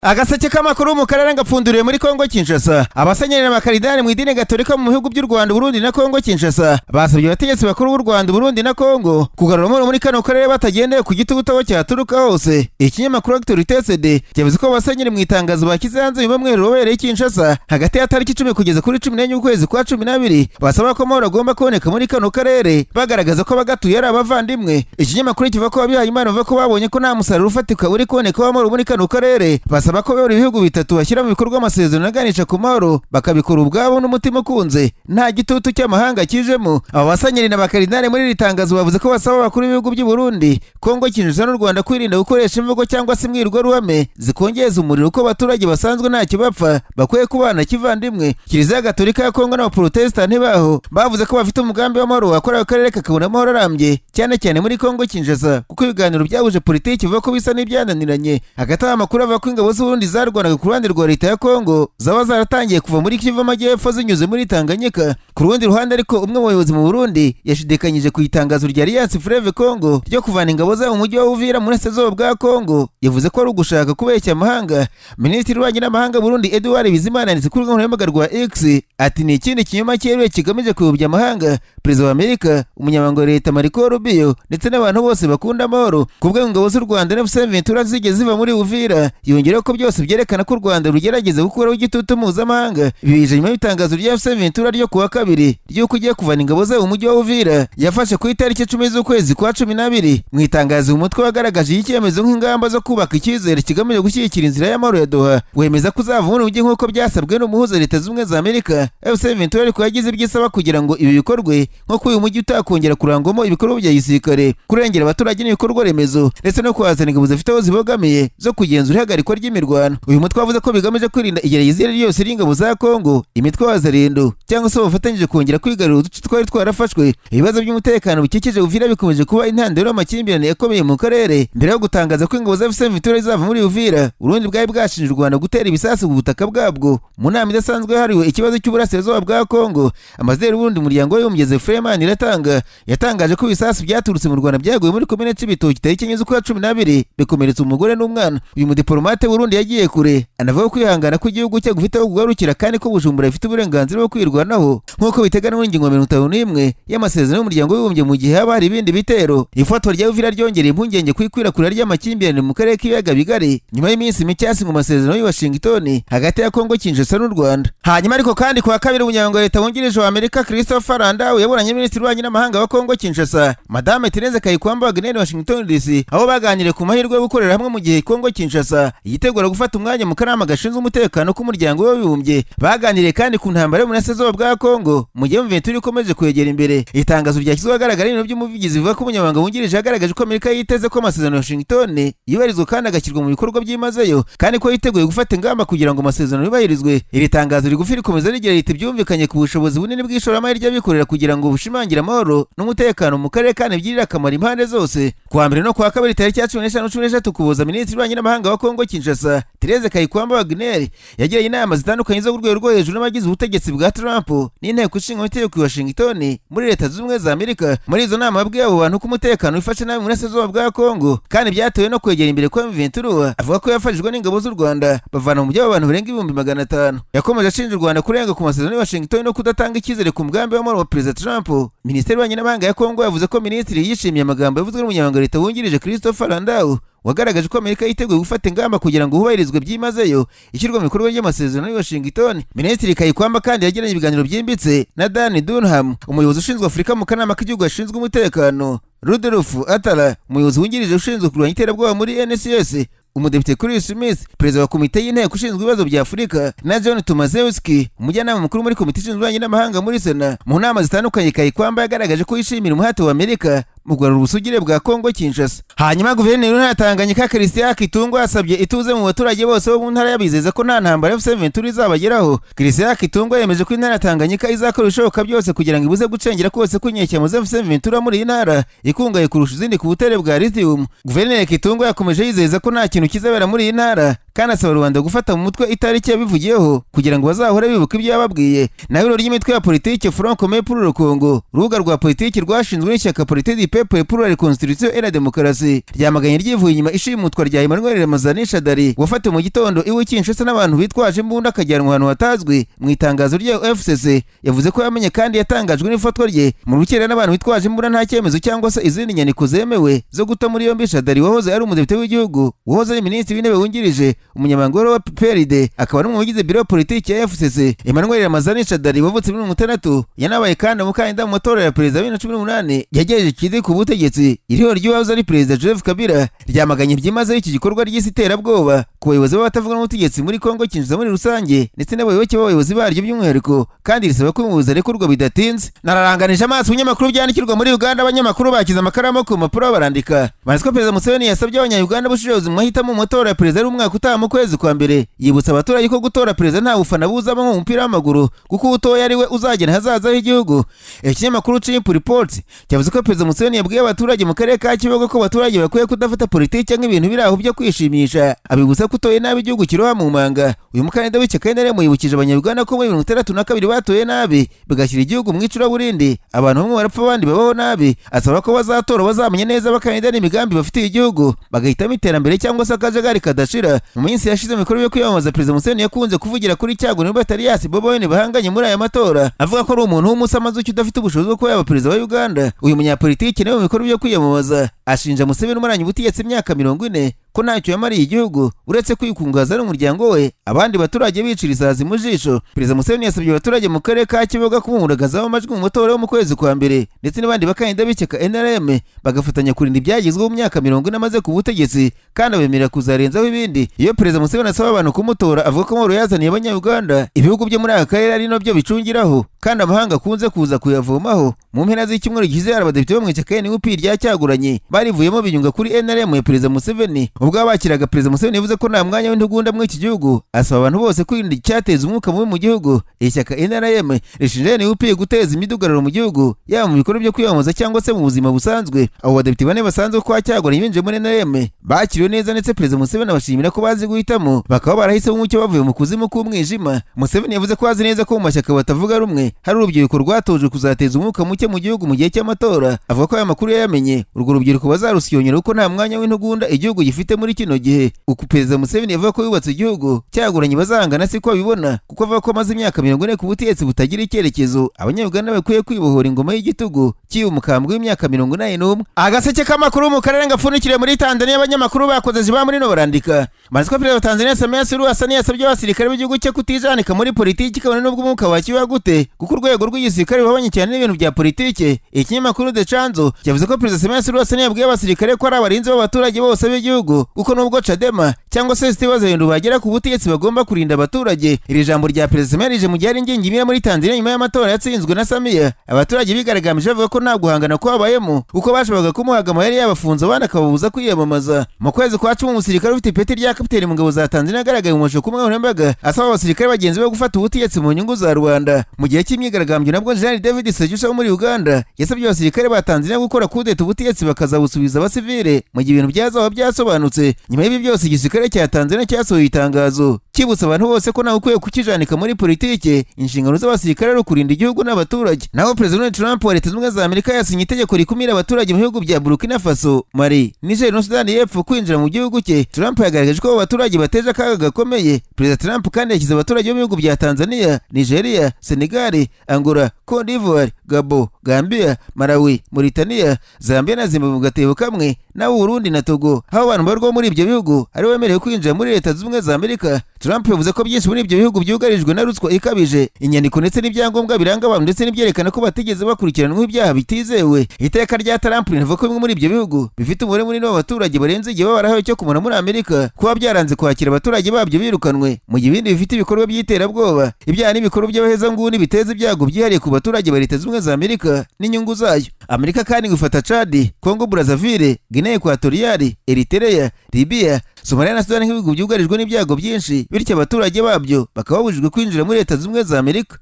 Agaseke k'amakuru mu karere ngapfunduriye muri Kongo Kinshasa. Abasenyeri n'abakaridani mu idini Gatolika mu bihugu by'u Rwanda, Burundi na Kongo Kinshasa basabye abategetsi bakuru b'u Rwanda, Burundi na Kongo kugarura amahoro muri kano karere batagendeye ku gitugu aho cyaturuka hose. Ikinyamakuru Actualité CD cyavuze ko abasenyeri mu itangazo bashyize hanze nyuma y'umwiherero wabereye i Kinshasa hagati ya tariki 10 kugeza kuri 14 ukwezi kwa 12, basaba ko amahoro agomba kuboneka muri kano karere, bagaragaza ko abagatuye ari abavandimwe. Ikinyamakuru kivuga ko abihaye Imana bavuga ko babonye ko nta musaruro ufatika uri kuboneka w'amahoro muri kano karere, basaba ko buri bihugu bitatu bashyira mu bikorwa amasezerano aganisha ku mahoro, bakabikora ubwabo n'umutima ukunze, nta gitutu cy'amahanga kijemo. Aba basenyeri na bakaridinali muri iri tangazo bavuze ko basaba abakuru b'ibihugu by'u Burundi, Kongo Kinshasa n'u Rwanda kwirinda gukoresha imvugo cyangwa se imbwirwaruhame zikongeza umuriro, ko abaturage basanzwe ntacyo bapfa, bakwiye kubana kivandimwe. Kiliziya Gatolika ya Kongo n'Abaprotesitanti baho bavuze ko bafite umugambi w'amahoro wakorewe akarere kakabona amahoro arambye, cyane cyane muri Kongo Kinshasa, kuko ibiganiro byahuje politiki bivuga ko bisa n'ibyananiranye. Hagati aho, amakuru avuga ko ingabo z'Uburundi zarwanaga ku ruhande rwa leta ya Kongo zaba zaratangiye kuva muri Kivu Amajyepfo zinyuze muri Tanganyika. Ku rundi ruhande ariko, umwe mu bayobozi mu Burundi yashidikanyije ku itangazo rya Alliance Fleuve Congo ryo kuvana ingabo zabo mu mujyi wa Uvira mu burasirazuba bwa Kongo. Yavuze ko ari ugushaka kubeshya amahanga. Minisitiri w'Ububanyi n'Amahanga Burundi, Edouard Bizimana, yanditse kuri rubuga rwa X ati: "Ni ikindi kinyoma cyeruye kigamije kuyobya amahanga, Perezida wa Amerika, umunyamabanga wa leta Marco Rubio ndetse n'abantu bose bakunda amahoro." Ku bwe, ingabo z'u Rwanda na AFC M23 zigeze ziva muri Uvira. Yongeraho ko byose byerekana ko u Rwanda rugerageza gukuraho igitutu mpuzamahanga. Bije nyuma y'itangazo rya AFC M23 ryo kuwa kabiri ry'uko ugiye kuvana ingabo zayo mu mujyi wa Uvira yafashe ku itariki 10 z'ukwezi kwa 12. Mu itangazo, umutwe wagaragaje iki cyemezo nk'ingamba zo kubaka icyizere kigamije gushyigikira inzira y'amahoro ya Doha, wemeza ko uzava muri mujyi nk'uko byasabwe n'umuhuza, Leta Zunze Ubumwe za Amerika. AFC M23 ariko yagize ibyo isaba kugira ngo ibi bikorwe, nko ko uyu mujyi utakongera kurangwamo ibikorwa bya gisirikare, kurengera abaturage n'ibikorwa remezo, ndetse no kuhazana ingabo zifite aho zibogamiye zo kugenzura ihagarikwa ry'imirwano. Uyu mutwe wavuze ko bigamije kwirinda igerageza iryo ari ryose ry'ingabo za Kongo, imitwe wa Wazalendo cyangwa se bafatanyije kongera kwigarurira uduce twari twarafashwe. Ibibazo by'umutekano bikikije Uvira bikomeje kuba intandaro y'amakimbirane yakomeye mu karere. Mbere yo gutangaza ko ingabo za AFC M23 zizava muri Uvira, Urundi bwari bwashinje u Rwanda gutera ibisasu ku butaka bwabwo. Mu nama idasanzwe yahariwe ikibazo cy'uburasirazuba bwa Kongo, ambasaderi w'Uburundi mu Muryango w'Abibumbye, Freeman Iratanga, yatangaje ko ibisasu byaturutse mu Rwanda byaguye muri komine Cibitoke tariki 4 z'ukwa 12, bikomeretsa umugore n'umwana. Uyu mudiplomate w'Urundi yagiye kure, anavuga ko kwihangana kw'igihugu cye gufite aho kugarukira, kandi ko Bujumbura ifite uburenganzira bwo kwirwanaho nk'uko biteganywa n'ingingo 51 y'amasezerano y'Umuryango w'Abibumbye mu gihe haba hari ibindi bitero. Ifatwa rya Uvira ryongereye impungenge ku ikwirakwira ry'amakimbirane mu karere k'Ibiyaga Bigari, nyuma y'iminsi mike hasinywe amasezerano y'i Washington hagati ya Kongo Kinshasa n'u Rwanda. Hanyuma ariko kandi, kuwa kabiri, umunyamabanga wa leta wungirije wa Amerika, Christopher Landau, yaburanye minisitiri w'ububanyi n'amahanga wa Kongo Kinshasa, Madame Therese Kayikwamba Wagner, Washington DC, aho baganiriye ku mahirwe yo gukorera hamwe mu gihe Kongo Kinshasa yitegura gufata umwanya mu kanama gashinzwe umutekano k'Umuryango w'Abibumbye. Baganiriye kandi ku ntambara y'uburasirazuba bwa Kongo mu gihe M23 ikomeje kwegera imbere. Itangazo ryashyizwe ahagaragara n'ibiro by'umuvugizi bivuga ko umunyamabanga wungirije yagaragaje ko Amerika yiteze ko amasezerano ya Washington yubahirizwa kandi agashyirwa mu bikorwa byimazeyo, kandi ko yiteguye gufata ingamba kugira ngo amasezerano yubahirizwe. Iri tangazo rigufi rikomeza rigira riti: "Byumvikanye ku bushobozi bunini bw'ishoramari ry'abikorera kugira ngo bushimangire amahoro n'umutekano mu karere kandi bigirire akamaro impande zose." Kuwa mbere no kuwa kabiri, tariki ya 15, 13 Ukuboza, minisitiri w'ububanyi n'amahanga wa Kongo Kinshasa, Therese Kayikwamba Wagner, yagiranye inama zitandukanye zo ku rwego rwo hejuru n'abagize ubutegetsi bwa Trump n'Inteko Ishinga Amategeko i Washington muri Leta Zunze Ubumwe za Amerika. Muri izo nama yabwiye abo bantu ko umutekano wifashe nabi mu burasirazuba bwa Kongo kandi byatewe no kwegera imbere kwa M23. Avuga ko yafashijwe n'ingabo z'u Rwanda bavana mu byabo abantu barenga 500,000. Yakomeje ashinja u Rwanda kurenga ku masezerano ya Washington no kudatanga icyizere ku mugambi w'amahoro wa Perezida Trump. Minisiteri y'Ububanyi n'Amahanga ya Kongo yavuze ko minisitiri yishimiye amagambo yavuzwe n'umunyamabanga wa leta wungirije, Christopher Landau, wagaragaje ko Amerika yiteguye gufata ingamba kugira ngo hubahirizwe byimazeyo ishyirwa mu bikorwa ry'amasezerano y'i Washington. Minisitiri Kayikwamba kandi yagiranye ibiganiro byimbitse na Dan Dunham, umuyobozi ushinzwe Afurika mu kanama k'igihugu gashinzwe umutekano, Rudolf Atala, umuyobozi wungirije ushinzwe kurwanya iterabwoba muri NSS, umudepite Chris Smith, perezida wa komite y'inteko ishinzwe ibibazo bya Afurika, na John Tomaszewski, umujyanama mukuru muri komite ishinzwe ububanyi n'amahanga muri Sena. Mu nama zitandukanye, Kayikwamba yagaragaje ko yishimira umuhate wa Amerika mu kugarura ubusugire bwa Kongo Kinshasa. Hanyuma guverineri w'intara ya Tanganyika, Christian Kitungwa, yasabye ituze mu baturage bose bo mu ntara, yabizeza ko nta ntambara ya M23 izabageraho. Christian Kitungwa yemeje ko intara ya Tanganyika izakora ibishoboka byose kugira ngo ibuze gucengera kose kw'inyeshyamba za M23 muri iyi ntara ikungahaye kurusha izindi ku butare bwa lithium. Guverineri Kitungwa yakomeje yizeza ko nta kintu kizabera muri iyi ntara, kandi asaba rubanda gufata mu mutwe itariki yabivugiyeho kugira ngo bazahore bibuka ibyo yababwiye. Naho ibiro ry'imitwe ya politiki Front Commun pour le Congo, urubuga rwa politiki rwashinzwe n'ishyaka Parti du Peuple pour la Reconstruction et la Démocratie ryamaganye ryivuye inyuma ishimutwa rya Emmanuel Ramazani Shadary, wafatiwe mu gitondo iwe Kinshasa n'abantu bitwaje imbunda, akajyanwa ahantu hatazwi. Mu itangazo rya FCC yavuze ko yamenye kandi yatangajwe n'ifatwa rye mu rukerera n'abantu bitwaje imbunda, nta cyemezo cyangwa se izindi nyandiko zemewe zo guta muri yombi Shadary, wahoze ari umudepite w'igihugu, wahoze ari minisitiri w'intebe wungirije, umunyamabanga wa PPRD, akaba n'umwe mu bagize biro politiki ya FCC. Emmanuel Ramazani Shadary wavutse muri 60, yanabaye kandi umukandida mu matora ya perezida wa 2018 yagejeje Tshisekedi ku butegetsi. Ihuriro ry'uwahoze ari perezida Joseph Kabila ryamaganye byimazeyo iki gikorwa ry'isi iterabwoba ku bayobozi b'abatavuga n'ubutegetsi muri Kongo Kinshasa muri rusange, ndetse n'abayoboke b'abayobozi baryo by'umwihariko, kandi risaba ko umuyobozi arekurwa bidatinze. Nararanganije amaso ibinyamakuru byandikirwa muri Uganda, abanyamakuru bakize amakaramu ku mpapuro barandika. Banditse ko Perezida Museveni yasabye Abanya-Uganda ubushishozi mu mahitamo mu matora ya perezida ari umwaka utaha mu kwezi kwa mbere, yibutsa abaturage ko gutora perezida nta bufana buzamo nk'umupira w'amaguru, kuko utoya ari we uzagena ahazaza h'igihugu. Ikinyamakuru Chimp Reports cyavuze ko Perezida Museveni yabwiye abaturage mu karere ka Kibogo ko abaturage bakwiye kudafata politiki nk'ibintu biri aho byo kwishimisha, abibutsa ko utoye nabi igihugu kiroha mu manga. Uyu mukandida w'ishyaka NRM yibukije Abanyarwanda ko muri 62 batoye nabi, bigashyira igihugu mu icuraburindi, abantu bamwe barapfa, abandi babaho nabi, asaba ko bazatora bazamenya neza abakandida n'imigambi bafitiye igihugu, bagahitamo iterambere cyangwa se akajagari kadashira. Mu minsi yashize, mu bikorwa byo kwiyamamaza, Perezida Museveni yakunze kuvugira kuri Kyagulanyi Robert Alias Bobi Wine bahanganye muri aya matora, avuga ko ari umuntu w'umusamazuki udafite ubushobozi bwo kuba yaba perezida wa Uganda. Uyu munyapolitiki nawe mu bikorwa byo kwiyamamaza ashinja Museveni umaranye ubutegetsi imyaka 40 ko ntacyo yamariye igihugu uretse kwikungahaza n'umuryango we, abandi baturage bicira isazi mu jisho. Perezida Museveni yasabye abaturage mu karere ka Kiboga kumuhundagazaho amajwi mu matora yo mu kwezi kwa mbere, ndetse n'abandi bakandida b'ishyaka NRM bagafatanya kurinda ibyagezweho mu myaka 40 amaze ku butegetsi, kandi abemerera kuzarenzaho ibindi. Iyo Perezida Museveni asaba abantu kumutora, avuga ko amahoro yazaniye Abanyayuganda ibihugu byo muri aka karere ari nabyo bicungiraho, kandi amahanga akunze kuza kuyavomaho. Mu mpera z'icyumweru gishize, hari abadepite bo mu ishyaka NUP rya Kyagulanyi barivuyemo biyunga kuri NRM ya Perezida Museveni. Ubwo bakiraga Perezida Museveni, yavuze ko nta mwanya w'intugunda muri iki gihugu, asaba abantu bose kwirinda icyateza umwuka mubi mu gihugu. Ishyaka NRM rishinja NUP guteza imidugararo mu gihugu, yaba mu bikorwa byo kwiyamamaza cyangwa se mu buzima busanzwe. Abo badepite bane basanzwe kwa Kyagulanyi binjiye muri NRM bakiriwe neza, ndetse Perezida Museveni abashimira ko bazi guhitamo, bakaba barahisemo umucyo bavuye mu kuzimu k'umwijima. Museveni yavuze ko azi neza ko mu mashyaka batavuga rumwe hari urubyiruko rwatojwe kuzateza umwuka muke mu gihugu mu gihe cy'amatora. Avuga ko aya makuru yayamenye, urwo rubyiruko bazarusyonyera, kuko nta mwanya w'intugunda igihugu gifite muri kino gihe. Uku Perezida Museveni yavuga ko yubatse igihugu, Kyagulanyi bazahangana siko abibona, kuko avuga ko amaze imyaka 40 ku butegetsi butagira icyerekezo, Abanyayuganda bakwiye kwibohora ingoma y'igitugu cy'iyi umukambwe w'imyaka 81. Agaseke k'amakuru mu karere gapfundikiriye muri Tanzania, abanyamakuru bakoze ziba muri no barandika maze ko Perezida wa Tanzania Samia Suluhu Hassan yasabye abasirikare b'igihugu cye kutijanika muri politiki, kabone n'ubwo umwuka wakiba gute, kuko urwego rw'igisirikare ruhabanye cyane n'ibintu bya politiki. Ikinyamakuru The Chanzo cyavuze ko Perezida Samia Suluhu Hassan yabwiye abasirikare ko ari abarinzi b'abaturage bose b'igihugu, kuko nubwo Chadema cyangwa se ACT Wazalendo bagera ku butegetsi, bagomba kurinda abaturage. Iri jambo rya Perezida Samia rije mu gihe ari ingingimira muri Tanzania nyuma y'amatora yatsinzwe na Samia. Abaturage bigaragambije bavuga ko nta guhangana kwabayemo, kuko bashoboraga kumuhagama yari yabafunze, abandi akababuza kwiyamamaza. Mu kwezi kwa 10, umusirikare ufite ipeti rya kapiteni mu ngabo za Tanzania agaragaye mu mashusho ku nkoranyambaga asaba abasirikare bagenzi be gufata ubutegetsi mu nyungu za rubanda. Mu gihe cy'imyigaragambyo nabwo, Jenerali David Sejusa wo muri Uganda yasabye abasirikare ba Tanzania gukora kudeta, ubutegetsi bakazabusubiza abasivile mu gihe ibintu byazaba byasobanutse. Nyuma y'ibi byose, igisirikare cya Tanzania cyasohoye itangazo cyibutsa abantu bose ko ntawe ukwiye kukijanika muri politike, inshingano z'abasirikare ari ukurinda igihugu n'abaturage. Naho Perezida Donald Trump wa Leta Zunze Ubumwe za Amerika yasinye itegeko rikumira abaturage mu bihugu bya Burkina Faso, Mali, Niger na Sudani y'Epfo kwinjira mu gihugu cye. Trump yagaragaje ko abo baturage bateje akaga gakomeye. Perezida Trump kandi yashyize abaturage bo mu bihugu bya Tanzania, Nigeria, Senegal, Angola, Cote d'Ivoire, Gabon, Gambia, Malawi, Mauritania, Zambia na Zimbabwe mu gatebo kamwe n'abo Burundi na Togo, aho abantu barwa muri ibyo bihugu ari bemerewe kwinjira muri Leta Zunze Ubumwe za Amerika. Trump yavuze ko byinshi muri ibyo bihugu byugarijwe na ruswa ikabije, inyandiko ndetse n'ibyangombwa biranga abantu ndetse n'ibyerekana ko batigeze bakurikiranwaho ibyaha bitizewe. Iteka rya Trump rinavuga ko bimwe muri ibyo bihugu bifite umubare munini w'abaturage barenze igihe baba barahawe cyo kumara muri Amerika, kuba byaranze kwakira abaturage babyo birukanwe, mu gihe ibindi bifite ibikorwa by'iterabwoba, ibyaha n'ibikorwa by'abahezanguni biteza ibyago byihariye ku baturage ba Leta Zunze Ubumwe za Amerika n'inyungu zayo. Amerika kandi ifata Chad, Congo Brazzaville, Guinea Equatoriale, Eritrea, Libya, Somalia na Sudani nk'ibihugu byugarijwe n'ibyago byinshi, bityo abaturage babyo bakaba babujijwe kwinjira muri Leta Zunze Ubumwe za Amerika.